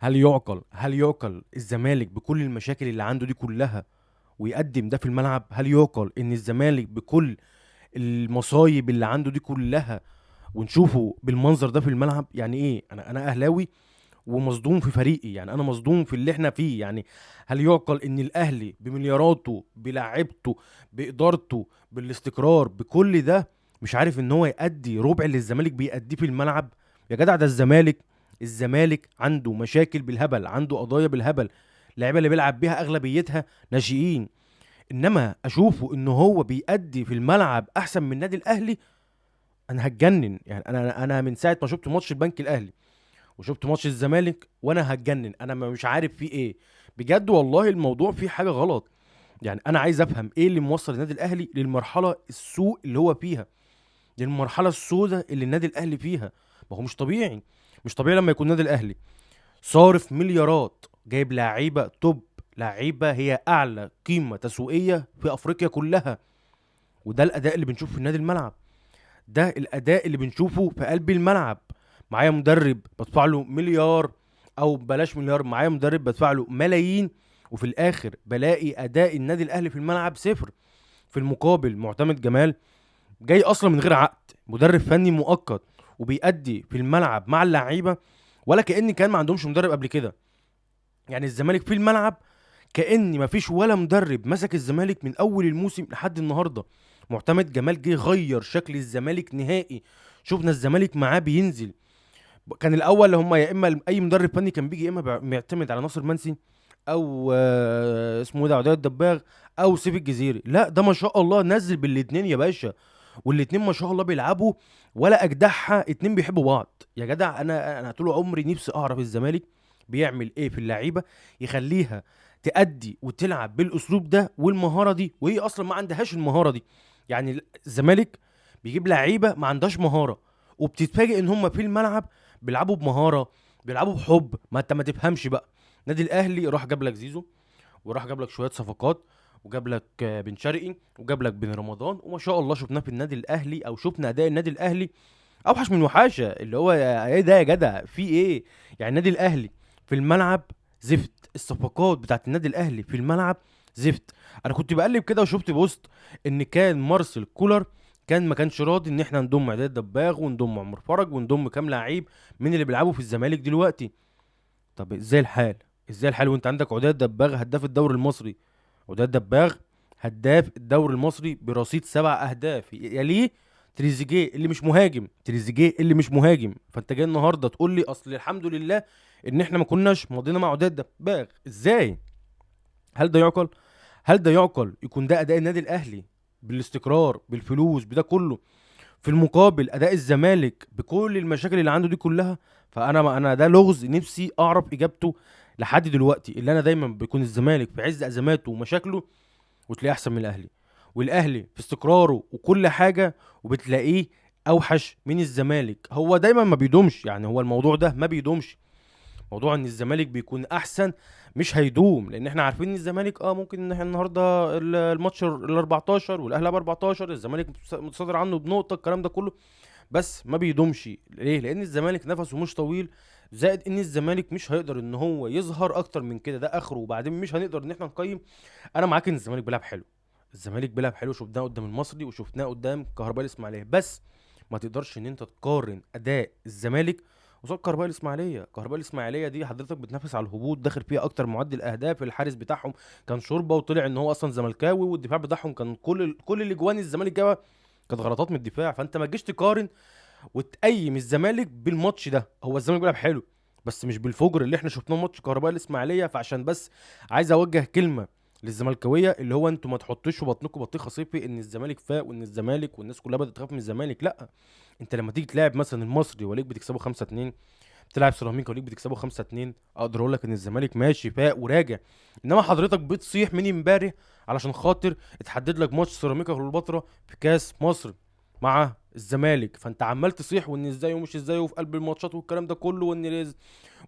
هل يعقل الزمالك بكل المشاكل اللي عنده دي كلها ويقدم ده في الملعب؟ هل يعقل ان الزمالك بكل المصايب اللي عنده دي كلها ونشوفه بالمنظر ده في الملعب؟ يعني ايه؟ انا اهلاوي ومصدوم في فريقي، يعني انا مصدوم في اللي احنا فيه. يعني هل يعقل ان الاهلي بملياراته، بلاعيبته، بادارته، بالاستقرار، بكل ده مش عارف ان هو يأدي ربع اللي الزمالك بيأديه في الملعب؟ يا جدع ده الزمالك عنده مشاكل بالهبل، عنده قضايا بالهبل، اللعيبة اللي بيلعب بيها اغلبيتها ناشئين، انما اشوفه ان هو بيأدي في الملعب احسن من النادي الاهلي، انا هتجنن. يعني انا من ساعة ما شفت ماتش البنك الاهلي وشفت ماتش الزمالك وانا هتجنن، انا مش عارف فيه ايه بجد والله، الموضوع فيه حاجة غلط. يعني انا عايز افهم ايه اللي موصل النادي الاهلي للمرحلة السوء اللي هو فيها، للمرحلة السوداء اللي النادي الاهلي فيها. ما هو مش طبيعي، مش طبيعي لما يكون النادي الاهلي صارف مليارات، جايب لعيبة top، لعيبة هي اعلى قيمة تسويقية في افريقيا كلها، وده الاداء اللي بنشوفه في النادي الملعب، ده الاداء اللي بنشوفه في قلب الملعب. معايا مدرب بدفع له مليار، او بلاش مليار، معايا مدرب بدفع له ملايين، وفي الاخر بلاقي اداء النادي الاهلي في الملعب صفر. في المقابل معتمد جمال جاي اصلا من غير عقد، مدرب فني مؤقت، وبيأدي في الملعب مع اللعيبة ولا كأن كان ما عندهمش مدرب قبل كده. يعني الزمالك في الملعب كأن ما فيش ولا مدرب مسك الزمالك من اول الموسم لحد النهارده. معتمد جمال جه غير شكل الزمالك نهائي، شفنا الزمالك معاه بينزل. كان الاول هم يا اما اي مدرب فني كان بيجي يا اما معتمد على ناصر منسي او اسمه ده عدي الدباغ او سيف الجزيري، لا ده ما شاء الله نزل بالاثنين يا باشا، والاثنين ما شاء الله بيلعبوا ولا اجدعها، اتنين بيحبوا بعض يا جدع. انا طول عمري نفسي اعرف الزمالك بيعمل ايه في اللعيبة يخليها تأدي وتلعب بالاسلوب ده والمهاره دي، وهي اصلا ما عندهاش المهارة دي. يعني الزمالك بيجيب لعيبة ما عندهاش مهارة، وبتتفاجئ ان هم في الملعب بيلعبوا بمهارة، بيلعبوا بحب، ما انت ما تفهمش بقى. نادي الاهلي راح جاب لك زيزو، وراح جاب لك شوية صفقات، وجاب لك بن شرقي، وجاب لك بن رمضان، وما شاء الله شفناه في النادي الاهلي، او شفنا اداء النادي الاهلي اوحش من وحاشه، اللي هو ايه ده يا جدع، في ايه؟ يعني النادي الاهلي في الملعب زفت، الصفقات بتاعت النادي الاهلي في الملعب زفت. انا كنت بقلب كده وشفت post ان كان مارسيل كولر كان ما كانش راضي ان احنا نضم عداد دباغ ونضم عمر فرج ونضم كام لعيب من اللي بيلعبوا في الزمالك دلوقتي. طب ازاي الحال؟ ازاي الحال وانت عندك عداد دباغ هداف الدوري المصري، عداد دباغ هداف الدوري المصري برصيد 7 اهداف، يليه تريزيجيه اللي مش مهاجم، تريزيجيه اللي مش مهاجم. فانت جاي النهارده تقول لي اصل الحمد لله ان احنا ما كناش ماضينا مع عداد دباغ؟ ازاي؟ هل ده يعقل؟ هل ده يعقل يكون ده اداء النادي الاهلي بالاستقرار بالفلوس بده كله، في المقابل اداء الزمالك بكل المشاكل اللي عنده دي كلها؟ فانا انا ده لغز نفسي اعرف اجابته لحد دلوقتي، اللي انا دايما بيكون الزمالك في عز ازماته ومشاكله وتلاقيه احسن من الاهلي، والاهلي في استقراره وكل حاجة وبتلاقيه اوحش من الزمالك. هو دايما ما بيدومش، يعني هو الموضوع ده ما بيدومش، موضوع ان الزمالك بيكون احسن مش هيدوم، لان احنا عارفين ان الزمالك ممكن ان احنا النهارده الماتش ال 14 والاهلي ب 14، الزمالك متصدر عنه بنقطة، الكلام ده كله، بس ما بيدومش. ليه؟ لان الزمالك نفسه مش طويل، زائد ان الزمالك مش هيقدر ان هو يظهر اكتر من كده، ده اخره، وبعدين مش هنقدر ان احنا نقيم. انا معاك ان الزمالك بيلعب حلو، الزمالك بيلعب حلو، شفناه قدام المصري وشفناه قدام كهرباء الاسماعيلية، بس ما تقدرش ان انت تقارن اداء الزمالك قصاد كهرباء الاسماعيلية. كهرباء الاسماعيلية دي حضرتك بتنافس على الهبوط، داخل فيها اكتر معدل اهداف، الحارس بتاعهم كان شوربة وطلع ان هو اصلا زملكاوي، والدفاع بتاعهم كان كل الاجوان الزمالك جابها كانت غلطات من الدفاع. فانت ما تجيش تقارن وتقيم الزمالك بالماتش ده. هو الزمالك بيلعب حلو بس مش بالفجر اللي احنا شفناه ماتش كهرباء الاسماعيلية. فعشان بس عايز اوجه كلمة للزملكاويه، اللي هو انتوا ما تحطوش في بطنكم بطيخه صيفي ان الزمالك فاق وان الزمالك والناس كلها بدات تخاف من الزمالك. لا، انت لما تيجي تلاعب مثلا المصري وليك بتكسبه 5-2، بتلعب سيراميكا وليك بتكسبه 5-2، اقدر اقول لك ان الزمالك ماشي فاق وراجع. انما حضرتك بتصيح من امبارح علشان خاطر اتحدد لك ماتش سيراميكا كليوباترا في كاس مصر مع الزمالك، فانت عمال تصيح وان ازاي ومش ازاي وفي قلب الماتشات والكلام ده كله،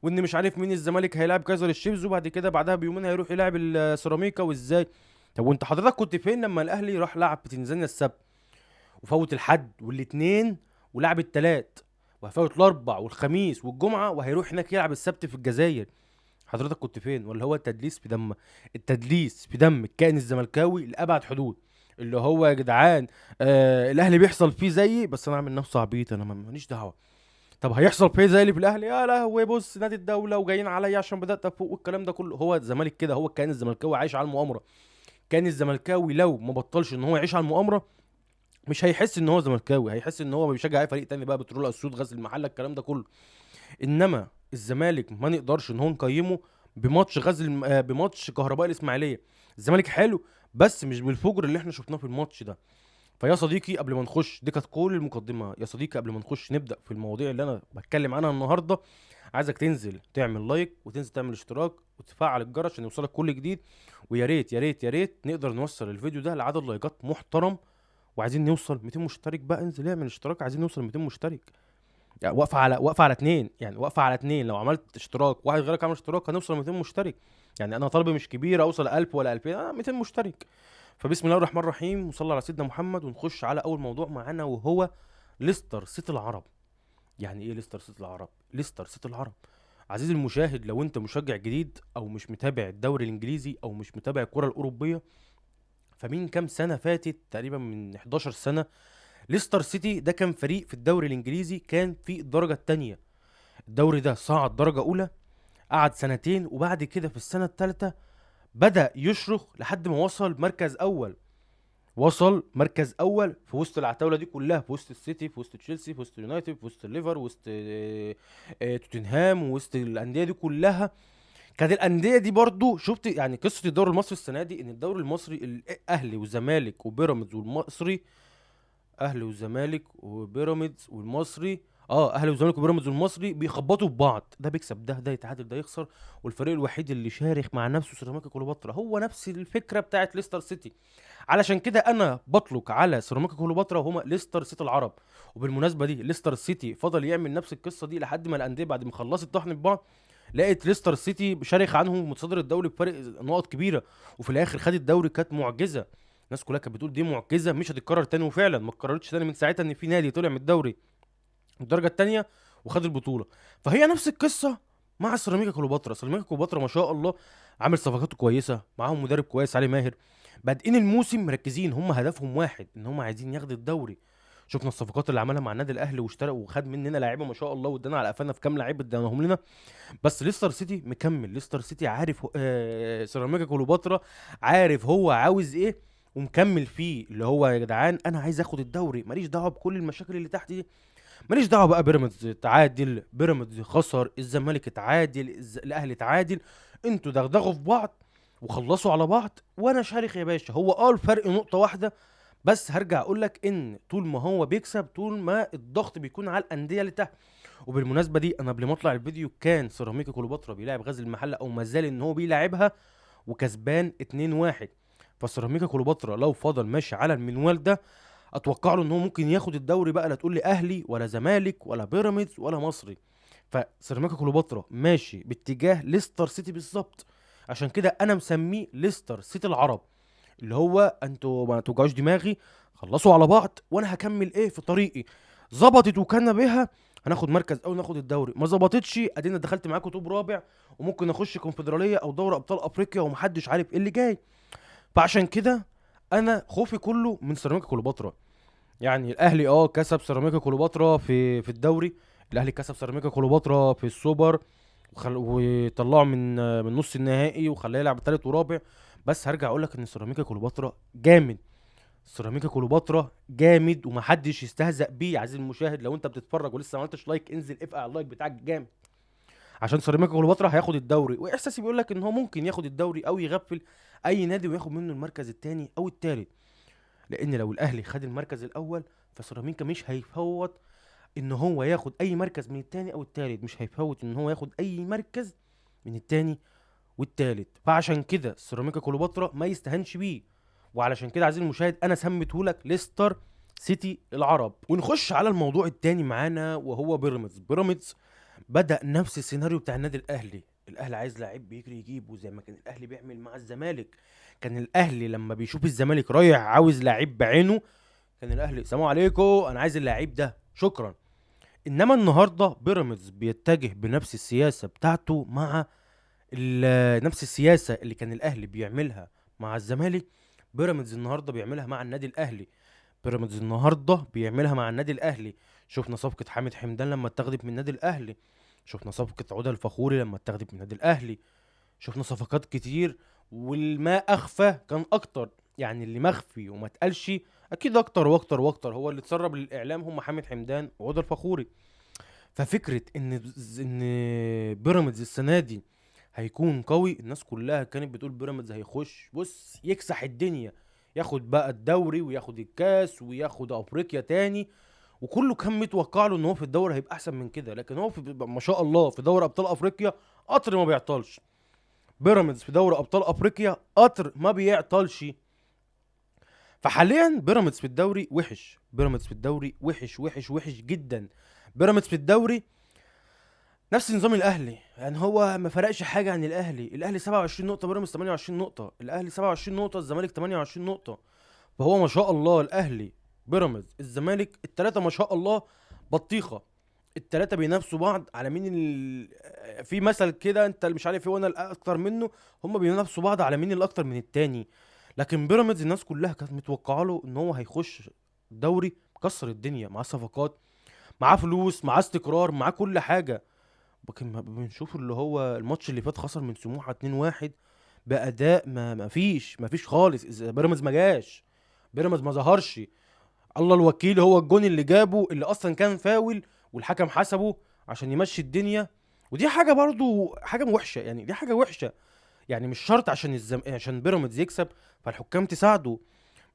وان مش عارف مين الزمالك هيلاعب كايزر الشيبز وبعد كده بعدها بيومين هيروح يلاعب السيراميكا وازاي. طب وانت حضرتك كنت فين لما الاهلي راح لعب في تنزانيا السبت وفوت الحد والاثنين ولعب الثلاث وهيفوت الاربع والخميس والجمعة وهيروح هناك يلعب السبت في الجزائر؟ حضرتك كنت فين؟ ولا هو التدليس في دم، التدليس في دم الكائن الزملكاوي لابعد حدود، اللي هو يا جدعان الاهلي بيحصل فيه زيي، بس انا عامل نفسي عبيط، انا ماليش دعوه. طب هيحصل فيه زي اللي في الاهلي؟ يا لهوي بص نادي الدولة وجايين عليا عشان بدات افوق والكلام ده كله. هو الزمالك كده، هو الكائن الزملكاوي عايش على المؤامرة. كان الزملكاوي لو ما بطلش ان هو يعيش على المؤامرة مش هيحس ان هو زملكاوي، هيحس ان هو بيشجع اي فريق تاني بقى، بترول اسيوط، غزل المحلة، الكلام ده كله. انما الزمالك ما نقدرش ان هو نقيمه بماتش غزل، بماتش كهرباء الاسماعيلية. الزمالك حلو بس مش بالفجر اللي احنا شفناه في الماتش ده. فيا صديقي قبل ما نخش، دي كانت كل المقدمة يا صديقي، قبل ما نخش نبدا في المواضيع اللي انا بتكلم عنها النهارده، عايزك تنزل تعمل like وتنزل تعمل اشتراك وتفعل الجرس عشان يوصلك كل جديد. ويا ريت يا ريت يا ريت نقدر نوصل الفيديو ده لعدد لايكات محترم، وعايزين نوصل 200 مشترك بقى. انزل اعمل اشتراك، عايزين نوصل 200 مشترك. يعني واقفة على واقفة على 2، يعني واقفة على 2. لو عملت اشتراك واحد غيرك عمل اشتراك هنوصل 200 مشترك. يعني انا طالبي مش كبير اوصل 1000 ولا 2000، انا 200 مشترك. فبسم الله الرحمن الرحيم وصلى على سيدنا محمد، ونخش على اول موضوع معانا وهو ليستر سيتي العرب. يعني ايه ليستر سيتي العرب؟ ليستر سيتي العرب عزيزي المشاهد، لو انت مشجع جديد او مش متابع الدوري الانجليزي او مش متابع الكره الاوروبية، فمن كام سنة فاتت تقريبا من 11 سنة ليستر سيتي ده كان فريق في الدوري الانجليزي، كان في الدرجة الثانية. الدوري ده صعد درجه اولى، قعد سنتين، وبعد كده في السنة الثالثة بدأ يشرخ لحد ما وصل مركز اول. وصل مركز اول في وسط العتاوله دي كلها، في وسط السيتي، في وسط تشيلسي، في وسط اليونايتد، في وسط الليفر، وسط توتنهام، وسط الاندية دي كلها. كانت الاندية دي برضو شفت يعني قصة الدوري المصري السنة دي، ان الدوري المصري الاهلي والزمالك وبيراميدز والمصري، اهلي والزمالك وبيراميدز والمصري، اهلي والزمالك وبيراميدز والمصري بيخبطوا في بعض، ده بيكسب ده، ده يتعادل، ده يخسر. والفريق الوحيد اللي شارخ مع نفسه سيراميكا كليوباترا. هو نفس الفكرة بتاعت ليستر سيتي. علشان كده انا بطلق على سيراميكا كليوباترا وهما ليستر سيتي العرب. وبالمناسبة دي ليستر سيتي فضل يعمل نفس القصة دي لحد ما الاندية بعد ما خلصت طحن في بعض لقيت ليستر سيتي شارخ عنهم متصدر الدوري بفرق نقط كبيرة، وفي الاخر خد الدوري. كانت معجزه، الناس كلها كانت بتقول دي معجزه مش هتتكرر تاني، وفعلا ما اتكررتش تاني من ساعتها ان في نادي طلع من الدوري الدرجة الثانية وخد البطولة. فهي نفس القصة مع سيراميكا كليوباترا. سيراميكا كليوباترا ما شاء الله عامل صفقاته كويسة، معاهم مدرب كويس علي ماهر، بادئين الموسم مركزين، هم هدفهم واحد ان هم عايزين ياخدوا الدوري. شفنا الصفقات اللي عملها مع النادي الاهلي واشترى وخد مننا لاعيبه ما شاء الله، وادانا على قفانا في كام لعيب اداناهم لنا. بس ليستر سيتي مكمل، ليستر سيتي عارف سيراميكا كليوباترا عارف هو عاوز ايه ومكمل فيه، اللي هو يا جدعان انا عايز اخد الدوري، ماليش دعوه بكل المشاكل اللي تحت دي، ماليش دعوه بقى بيراميدز تعادل، بيراميدز خسر، الزمالك اتعادل، الاهلي اتعادل، انتوا دغدغوا في بعض وخلصوا على بعض وانا شارخ يا باشا. هو قال فرق نقطة واحدة بس، هرجع اقول لك ان طول ما هو بيكسب طول ما الضغط بيكون على الاندية اللي تحت. وبالمناسبة دي انا قبل ما اطلع الفيديو كان سيراميكا كليوباترا بيلاعب غزل المحلة او ما زال ان هو بيلاعبها وكسبان 2-1. فسيراميكا كليوباترا لو فضل ماشي على المنوال ده اتوقع له ان هو ممكن ياخد الدوري بقى، لا تقول لي اهلي ولا زمالك ولا بيراميدز ولا مصري. فسيراميكا كليوباترا ماشي باتجاه ليستر سيتي بالظبط، عشان كده انا مسميه ليستر سيتي العرب، اللي هو انتوا ما توجعوش دماغي، خلصوا على بعض وانا هكمل ايه في طريقي. ظبطت وكان بها هناخد مركز او ناخد الدوري، ما ظبطتش ادينا دخلت معاكم top رابع وممكن نخش كونفدراليه او دوري ابطال افريقيا ومحدش عارف ايه اللي جاي. فعشان كده انا خوفي كله من سيراميكا كليوباترا. يعني الاهلي كسب سيراميكا كليوباترا في الدوري، الاهلي كسب سيراميكا كليوباترا في السوبر وطلعه من نص النهائي وخلاه يلعب ثالث ورابع. بس هرجع اقول لك ان سيراميكا كليوباترا جامد، سيراميكا كليوباترا جامد ومحدش يستهزأ بيه. عزيزي المشاهد لو انت بتتفرج ولسه ما عملتش like انزل افقع ال like بتاعك جامد، عشان سيراميكا كليوباترا هياخد الدوري، واحساسي بيقول لك ان هو ممكن ياخد الدوري او يغفل اي نادي وياخد منه المركز الثاني او الثالث. لان لو الاهلي خد المركز الاول فسيراميكا مش هيفوت ان هو ياخد اي مركز من الثاني او الثالث، مش هيفوت ان هو ياخد اي مركز من الثاني والثالث. فعشان كده سيراميكا كليوباترا ما يستهانش بيه، وعلشان كده عزيزي المشاهد انا سميته لك ليستر سيتي العرب. ونخش على الموضوع الثاني معانا وهو بيراميدز. بيراميدز بدأ نفس السيناريو بتاع النادي الاهلي، الاهلي عايز لعيب بيجري يجيبه زي ما كان الاهلي بيعمل مع الزمالك. كان الاهلي لما بيشوف الزمالك رايح عاوز لعيب بعينه كان الاهلي سلام عليكم انا عايز اللعيب ده شكرا. انما النهارده بيراميدز بيتجه بنفس السياسة بتاعته مع نفس السياسة اللي كان الاهلي بيعملها مع الزمالك، بيراميدز النهارده بيعملها مع النادي الاهلي. بيراميدز النهارده بيعملها مع النادي الاهلي. شفنا صفقة حامد حمدان لما اتاخدت من النادي الاهلي، شفنا صفقة عودة الفخوري لما اتاخدت من النادي الاهلي، شفنا صفقات كتير، والما اخفى كان اكتر، يعني اللي مخفي وما اتقالش اكيد اكتر واكتر واكتر. هو اللي اتسرب للاعلام هم حامد حمدان وعودة الفخوري. ففكره ان بيراميدز السنة دي هيكون قوي، الناس كلها كانت بتقول بيراميدز هيخش بص يكسح الدنيا، ياخد بقى الدوري وياخد الكاس وياخد افريقيا تاني، وكله كان متوقع له ان هو في الدوري هيبقى احسن من كده. لكن هو في ما شاء الله في دوري ابطال افريقيا قطر ما بيعطلش. بيراميدز في دوري ابطال افريقيا قطر ما بيعطلش. فحاليا بيراميدز في الدوري وحش، بيراميدز في الدوري وحش وحش وحش جدا. بيراميدز في الدوري نفس نظام الاهلي، يعني هو ما فرقش حاجة عن الاهلي. الاهلي 27 نقطة، بيراميدز 28 نقطة، الاهلي 27 نقطة، الزمالك 28 نقطة. فهو ما شاء الله الاهلي بيراميدز الزمالك الثلاثة ما شاء الله بطيخه، الثلاثة بينافسوا بعض على مين في مثل كده انت مش عارف ايه وانا الاكتر منه، هم بينافسوا بعض على مين الاكتر من التاني. لكن بيراميدز الناس كلها كانت متوقعه له ان هو هيخش دوري مكسر الدنيا، معاه صفقات، معاه فلوس، معاه استقرار، معاه كل حاجة. لكن بنشوف اللي هو الماتش اللي فات خسر من سموحه 2-1 باداء ما فيش خالص. بيراميدز ما جاش، بيراميدز ما ظهرش. الله الوكيل هو الجون اللي جابه اللي اصلا كان فاول والحكم حسبه عشان يمشي الدنيا، ودي حاجة برضو حاجة وحشة، يعني دي حاجة وحشة. يعني مش شرط عشان عشان بيراميدز يكسب فالحكام تساعده،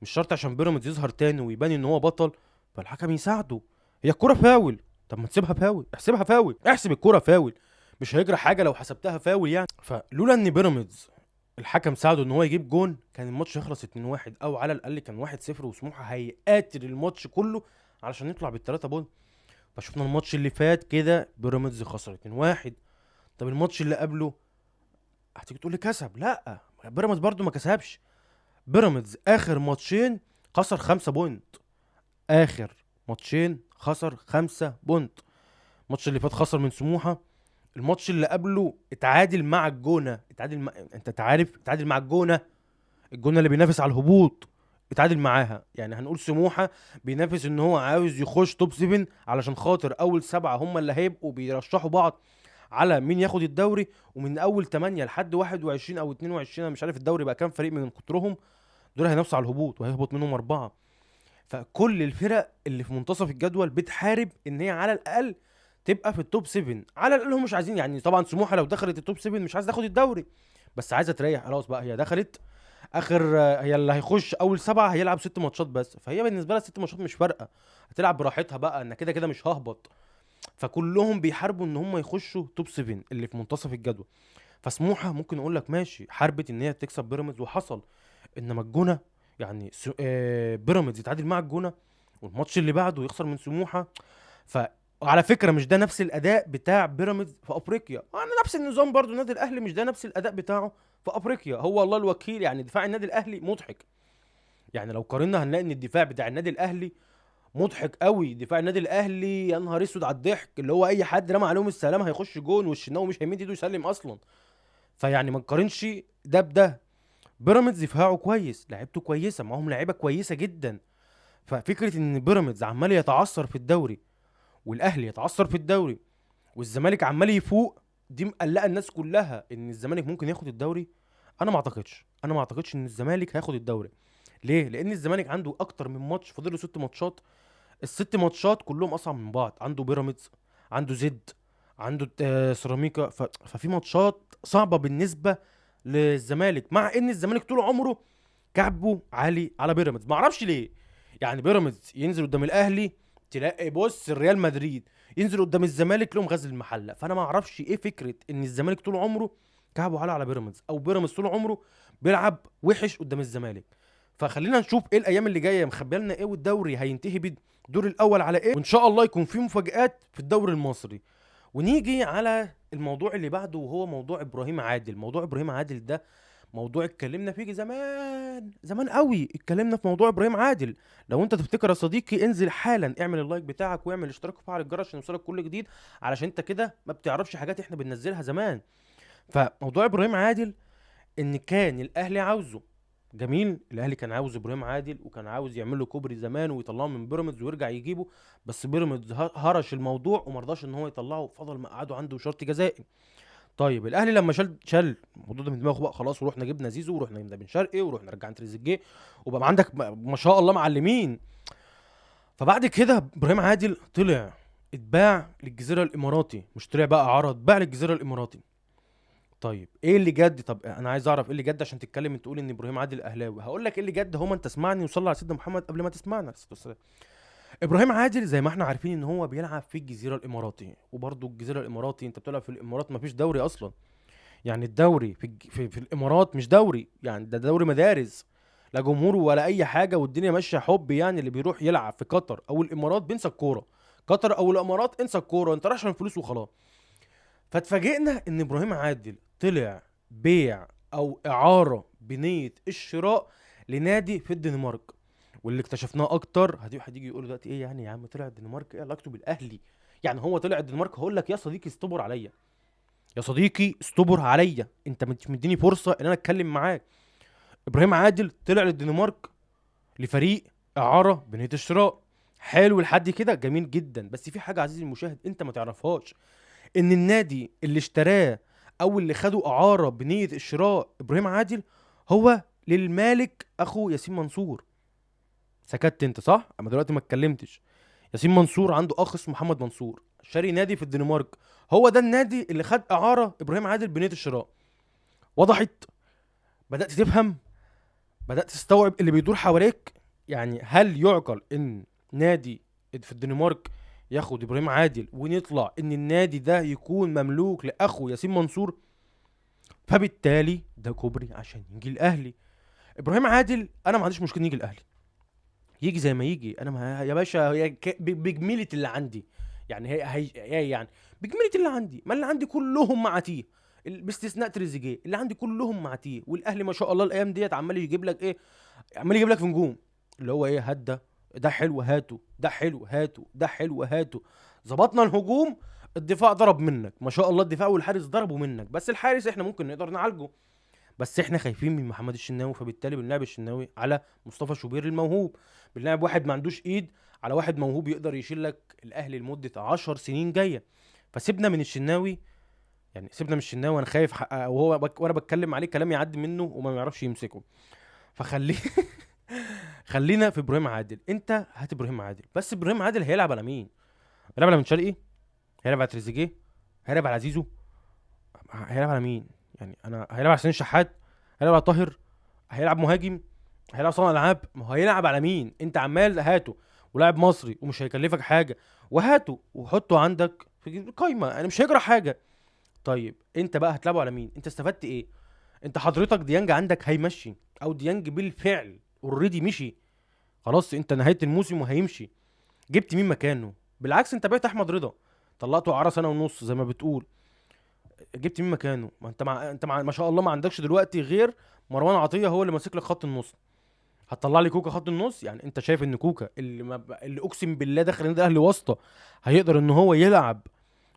مش شرط عشان بيراميدز يظهر تاني ويبان ان هو بطل فالحكم يساعده. هي الكرة فاول، طب ما تسيبها فاول، احسبها فاول، احسب الكرة فاول، مش هيجرى حاجة لو حسبتها فاول يعني. فلولا ان بيراميدز الحكم ساعده ان هو يجيب جون كان الماتش يخلص 2-1 او على الاقل كان 1-0، وسموحه هيقاتل الماتش كله علشان يطلع بالثلاثة point. فشفنا الماتش اللي فات كده بيراميدز خسر 2-1. طب الماتش اللي قبله هتيجي تقول لي كسب، لا بيراميدز برده ما كسبش. بيراميدز اخر ماتشين خسر 5 point، اخر ماتشين خسر 5 point. الماتش اللي فات خسر من سموحه، الماتش اللي قبله اتعادل مع الجونه، اتعادل مع... انت تعرف اتعادل مع الجونه، الجونه اللي بينافس على الهبوط اتعادل معاها. يعني هنقول سموحه بينافس ان هو عاوز يخش top 7 علشان خاطر اول 7 هم اللي هيبقوا بيرشحوا بعض على مين ياخد الدوري، ومن اول 8 لحد 21 او 22 انا مش عارف الدوري بقى كام فريق من كترهم، دول هينافسوا على الهبوط وهيهبط منهم 4. فكل الفرق اللي في منتصف الجدول بتحارب ان هي على الاقل تبقى في ال top 7، على الاقل هم مش عايزين، يعني طبعا سموحه لو دخلت ال top 7 مش عايزه تاخد الدوري، بس عايزه تريح خلاص بقى، هي دخلت اخر، هي اللي هيخش اول 7 هيلعب 6 ماتشات بس، فهي بالنسبة لها 6 ماتشات مش فارقه، هتلعب براحتها بقى، انا كده كده مش ههبط. فكلهم بيحاربوا ان هم يخشوا top 7 اللي في منتصف الجدول. فسموحه ممكن اقول لك ماشي حاربت ان هي تكسب بيراميدز وحصل، انما الجونه يعني بيراميدز يتعادل مع الجونه والماتش اللي بعده يخسر من سموحه. فعلى فكرة مش ده نفس الاداء بتاع بيراميدز في افريقيا، انا نفس النظام برضو النادي الاهلي مش ده نفس الاداء بتاعه في افريقيا. هو الله الوكيل يعني دفاع النادي الاهلي مضحك، يعني لو قارنا هنلاقي ان الدفاع بتاع النادي الاهلي مضحك قوي. دفاع النادي الاهلي يا نهار اسود على الضحك، اللي هو اي حد رمى عليهم السلام هيخش جون، والشناوي مش هيمد ايده يسلم اصلا. فيعني ما نقارنش ده بده. بيراميدز دفاعه كويس، لعيبته كويسة، معاهم لعيبة كويسة جدا. ففكره ان بيراميدز عمال يتعثر في الدوري والاهلي يتعثر في الدوري والزمالك عمال يفوق، دي مقلقة الناس كلها ان الزمالك ممكن ياخد الدوري. انا ما اعتقدش، انا ما اعتقدش ان الزمالك هياخد الدوري. ليه؟ لان الزمالك عنده اكتر من ماتش، فاضل له 6 ماتشات، ال6 ماتشات كلهم اصعب من بعض. عنده بيراميدز، عنده زد، عنده سيراميكا، ففي ماتشات صعبة بالنسبة للزمالك، مع ان الزمالك طول عمره كعبه عالي على بيراميدز، ما اعرفش ليه. يعني بيراميدز ينزل قدام الاهلي تلاقي بص الريال مدريد، ينزل قدام الزمالك لهم غزل المحلة. فانا ما اعرفش ايه فكرة ان الزمالك طول عمره كعبه عالي على بيراميدز، او بيراميدز طول عمره بيلعب وحش قدام الزمالك. فخلينا نشوف ايه الايام اللي جاية مخبيه لنا ايه، والدوري هينتهي بالدور الاول على ايه، وان شاء الله يكون في مفاجآت في الدوري المصري. ونيجي على الموضوع اللي بعده وهو موضوع ابراهيم عادل. موضوع ابراهيم عادل ده موضوع اتكلمنا فيه زمان زمان قوي، اتكلمنا في موضوع ابراهيم عادل. لو انت تفتكر يا صديقي انزل حالا اعمل ال like بتاعك واعمل اشتراك وفعل الجرس عشان يوصلك كل جديد، علشان انت كده ما بتعرفش حاجات احنا بننزلها زمان. فموضوع ابراهيم عادل ان كان الاهلي عاوزه، جميل، الاهلي كان عاوز ابراهيم عادل وكان عاوز يعمل له كوبري زمان ويطلعه من بيراميدز ويرجع يجيبه، بس بيراميدز هرش الموضوع وما رضاش ان هو يطلعه، فضل مقعده عنده شرط جزائي. طيب الاهلي لما شال الموضوع ده من دماغه بقى خلاص، ورحنا جبنا زيزو ورحنا جبنا بن شرقي ورحنا رجعنا تريزيجيه، وبقى عندك ما شاء الله معلمين. فبعد كده ابراهيم عادل طلع اتباع للجزيرة الاماراتي، مش طلع بقى عرض، باع للجزيرة الاماراتي. طيب ايه اللي جد؟ طب انا عايز اعرف ايه اللي جد عشان تتكلم تقول ان ابراهيم عادل اهلاوي. هقول لك ايه اللي جد، هو ما انت اسمعني وصلي على سيدنا محمد قبل ما تسمعنا. ابراهيم عادل زي ما احنا عارفين ان هو بيلعب في الجزيرة الاماراتي، وبرده الجزيرة الاماراتي انت بتلعب في الامارات ما فيش دوري اصلا، يعني الدوري في الامارات مش دوري، يعني ده دوري مدارس، لا جمهور ولا اي حاجة، والدنيا ماشية حب. يعني اللي بيروح يلعب في قطر او الامارات بينسى الكورة، قطر او الامارات انسى الكورة، انت رايح عشان فلوس وخلاص. فاتفاجئنا ان ابراهيم عادل طلع بيع او اعاره بنيه الشراء لنادي في الدنمارك. واللي اكتشفناه اكتر، واحد يجي يقول دلوقتي ايه يعني يا عم طلع الدنمارك، ايه علاقته بالاهلي؟ يعني هو طلع الدنمارك. هقول لك يا صديقي استبر عليا، يا صديقي استبر عليا، انت مش مديني فرصة ان انا اتكلم معاك. ابراهيم عادل طلع للدنمارك لفريق اعاره بنيه الشراء، حلو لحد كده جميل جدا. بس في حاجة عزيزي المشاهد انت ما تعرفهاش، ان النادي اللي اشتراه او اللي خده اعاره بنيه الشراء ابراهيم عادل هو للمالك اخو ياسين منصور. سكت انت صح؟ اما دلوقتي ما اتكلمتش. ياسين منصور عنده اخ اسمه محمد منصور، شاري نادي في الدنمارك، هو ده النادي اللي خد اعاره ابراهيم عادل بنيه الشراء. وضحت؟ بدات تفهم؟ بدات تستوعب اللي بيدور حواليك؟ يعني هل يعقل ان نادي في الدنمارك ياخد ابراهيم عادل ونطلع ان النادي ده يكون مملوك لاخو ياسين منصور؟ فبالتالي ده كوبري عشان يجي الاهلي. ابراهيم عادل انا ما عنديش مشكلة يجي الاهلي، يجي زي ما يجي، انا ما يا باشا هي بجميله اللي عندي، يعني هي يعني بجميله اللي عندي، ما اللي عندي كلهم معاتيه باستثناء تريزيجيه، اللي عندي كلهم معاتيه. والاهلي ما شاء الله الايام ديت عمال يجيب لك ايه، عمال يجيب لك في نجوم، اللي هو ايه، هات ده، ده حلو هاته، ده حلو هاته، ده حلو هاته. ظبطنا الهجوم، الدفاع ضرب منك ما شاء الله، الدفاع والحارس ضربوا منك، بس الحارس احنا ممكن نقدر نعالجه، بس احنا خايفين من محمد الشناوي، فبالتالي بنلعب الشناوي على مصطفى شوبير الموهوب، بنلعب واحد ما عندوش ايد على واحد موهوب يقدر يشيل لك الاهلي لمدة 10 سنين جاية. فسيبنا من الشناوي، يعني سيبنا من الشناوي، انا خايف وهو وانا بتكلم عليه كلام يعدي منه وما يعرفش يمسكه، فخليه خلينا في ابراهيم عادل. انت هات ابراهيم عادل، بس ابراهيم عادل هيلعب على مين؟ هيلعب على بن شرقي؟ هيلعب على تريزيجيه؟ هيلعب على زيزو؟ هيلعب على مين؟ يعني انا هيلعب على حسين شحات؟ هيلعب على طاهر؟ هيلعب مهاجم؟ هيلعب صانع العاب؟ ما هو هيلعب على مين؟ انت عمال هاته ولاعب مصري ومش هيكلفك حاجة، وهاته وحطه عندك في القايمة، يعني مش هيجرى حاجة. طيب انت بقى هتلعبه على مين؟ انت استفدت ايه؟ انت حضرتك ديانج عندك هيمشي، او ديانج بالفعل already مشي خلاص، انت نهاية الموسم وهيمشي، جبت مين مكانه؟ بالعكس انت بعت احمد رضا، طلعته اعاره 1.5 سنة زي ما بتقول، جبت مين مكانه؟ ما انت مع ما شاء الله ما عندكش دلوقتي غير مروان عطية هو اللي ماسك لك خط النص. هتطلع لي كوكا خط النص؟ يعني انت شايف ان كوكا اللي اقسم بالله داخل النادي الاهلي واسطه هيقدر ان هو يلعب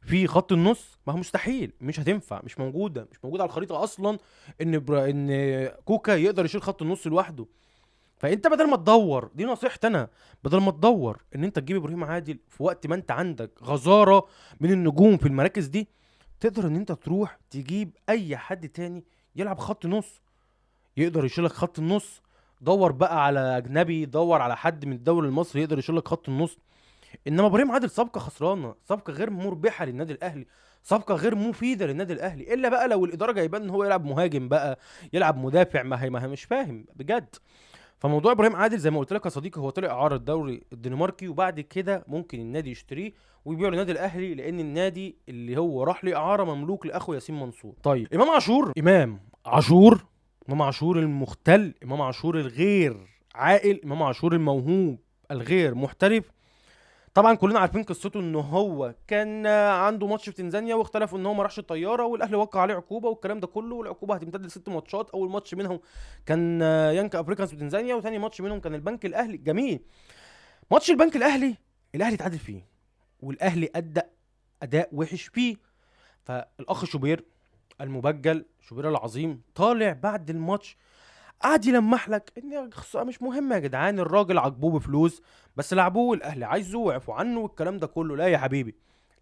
في خط النص؟ ما هو مستحيل، مش هتنفع، مش موجودة، مش موجودة على الخريطة اصلا ان كوكا يقدر يشيل خط النص لوحده. فانت بدل ما تدور، دي نصيحتي انا، بدل ما تدور ان انت تجيب ابراهيم عادل في وقت ما انت عندك غزارة من النجوم في المراكز دي، تقدر ان انت تروح تجيب اي حد تاني يلعب خط نص، يقدر يشيلك خط النص. دور بقى على اجنبي، دور على حد من الدوري المصري يقدر يشيلك خط النص. انما ابراهيم عادل صفقة خسرانة، صفقة غير مربحة للنادي الاهلي، صفقة غير مفيدة للنادي الاهلي، الا بقى لو الادارة جايباه ان هو يلعب مهاجم بقى، يلعب مدافع، ما هي مش فاهم بجد. فموضوع ابراهيم عادل زي ما قلت لك يا صديقي، هو طلع اعاره الدوري الدنماركي، وبعد كده ممكن النادي يشتريه ويبيعه للنادي الاهلي، لان النادي اللي هو راح له اعاره مملوك لاخو ياسين منصور. طيب امام عاشور، امام عاشور المختل، امام عاشور الغير عاقل، امام عاشور الموهوب الغير محترف، طبعا كلنا عارفين قصته، ان هو كان عنده ماتش في تنزانيا واختلفوا ان هو ما راحش الطيارة، والاهلي وقع عليه عقوبه والكلام ده كله، والعقوبة هتمتد ل6 ماتشات. اول ماتش منهم كان يانكا افريكانز في تنزانيا، وثاني ماتش منهم كان البنك الاهلي. جميل، ماتش البنك الاهلي الاهلي اتعادل فيه، والاهلي ادى اداء وحش فيه. فالاخ شوبير المبجل شوبير العظيم طالع بعد الماتش قعد يلمح لك ان مش مهم يا جدعان، الراجل عاجبوه بفلوس بس لعبوه، الاهلي عايزه وعفوا عنه والكلام ده كله. لا يا حبيبي،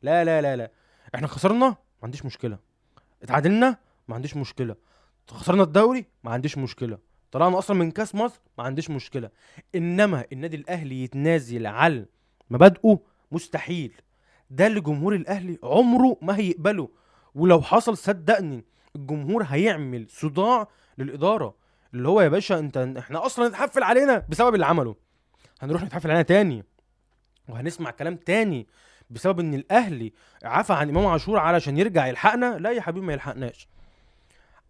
لا لا لا لا، احنا خسرنا ما عنديش مشكلة، اتعادلنا ما عنديش مشكلة، خسرنا الدوري ما عنديش مشكلة، طلعنا اصلا من كاس مصر ما عنديش مشكلة، انما النادي الاهلي يتنازل على مبادئه مستحيل. ده اللي جمهور الاهلي عمره ما هيقبله، ولو حصل صدقني الجمهور هيعمل صداع للادارة، اللي هو يا باشا انت احنا اصلا نتحفل علينا بسبب اللي عمله، هنروح نتحفل علينا تاني وهنسمع كلام تاني بسبب ان الاهلي عفى عن امام عاشور علشان يرجع يلحقنا. لا يا حبيبي ما يلحقناش،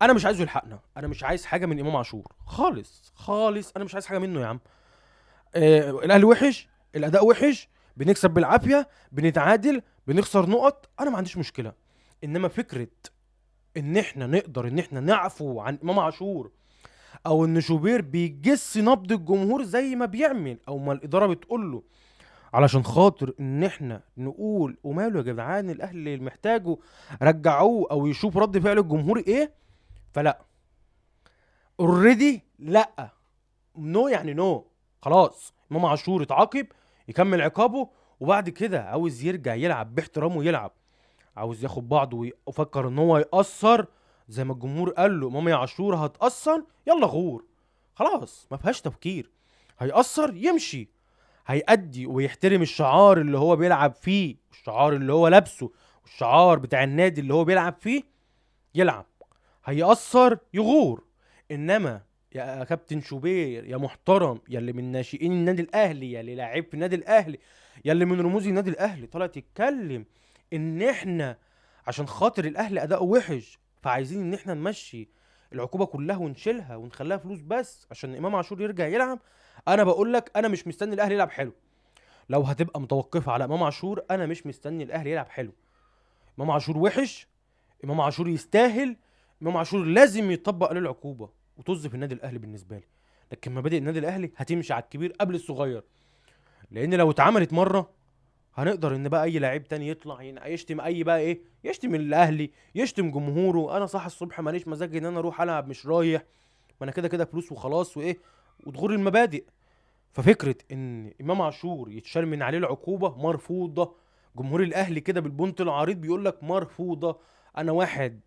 انا مش عايزه يلحقنا، انا مش عايز حاجة من امام عاشور خالص خالص، انا مش عايز حاجة منه يا عم. الاهلي وحش، الاداء وحش، بنكسب بالعافية، بنتعادل، بنخسر نقط، انا ما عنديش مشكلة. انما فكرة ان احنا نقدر ان احنا نعفو عن امام عاشور، او ان شوبير بيجس نبض الجمهور زي ما بيعمل او ما الادارة بتقول له علشان خاطر ان احنا نقول وماله يا جدعان الاهلي اللي محتاجه رجعوه، او يشوف رد فعل الجمهور ايه، فلا already لا no، يعني no خلاص. امام عاشور اتعاقب يكمل عقابه، وبعد كده عاوز يرجع يلعب باحترامه يلعب، عاوز ياخد بعضه ويفكر ان هو يأثر زي ما الجمهور قال له امام يا عاشور هتأثر يلا غور، خلاص ما فيهاش تفكير، هيأثر يمشي، هيأدي ويحترم الشعار اللي هو بيلعب فيه، الشعار اللي هو لابسه، والشعار بتاع النادي اللي هو بيلعب فيه يلعب، هيأثر يغور. انما يا كابتن شوبير يا محترم، يا اللي من ناشئين النادي الاهلي، يا اللي لاعب في النادي الاهلي، يا اللي من رموز النادي الاهلي، طالع تتكلم ان احنا عشان خاطر الاهلي اداؤه وحش فعايزين ان احنا نمشي العقوبة كلها ونشيلها ونخليها فلوس بس عشان امام عاشور يرجع يلعب. انا بقول لك انا مش مستني الاهلي يلعب حلو، لو هتبقى متوقفه على امام عاشور انا مش مستني الاهلي يلعب حلو. امام عاشور وحش، امام عاشور يستاهل، امام عاشور لازم يطبق عليه العقوبة وطز في النادي الاهلي بالنسبة لي. لكن مبادئ النادي الاهلي هتمشي على الكبير قبل الصغير، لان لو اتعملت مرة هنقدر ان بقى اي لعيب تاني يطلع يشتم اي بقى ايه، يشتم الاهلي، يشتم جمهوره. انا صاحي الصبح ماليش مزاج ان انا اروح العب، مش رايح، ما انا كده كده فلوس وخلاص وايه، وتغور المبادئ. ففكره ان امام عاشور يتشال من عليه العقوبة مرفوضة. جمهور الاهلي كده بالبنط العريض بيقول لك مرفوضة. انا واحد،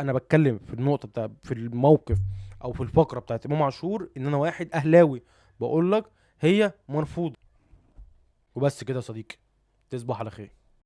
انا بتكلم في النقطة بتاع في الموقف او في الفقرة بتاعت امام عاشور، ان انا واحد اهلاوي بقول لك هي مرفوضة. وبس كده يا صديقي، تصبح على خير.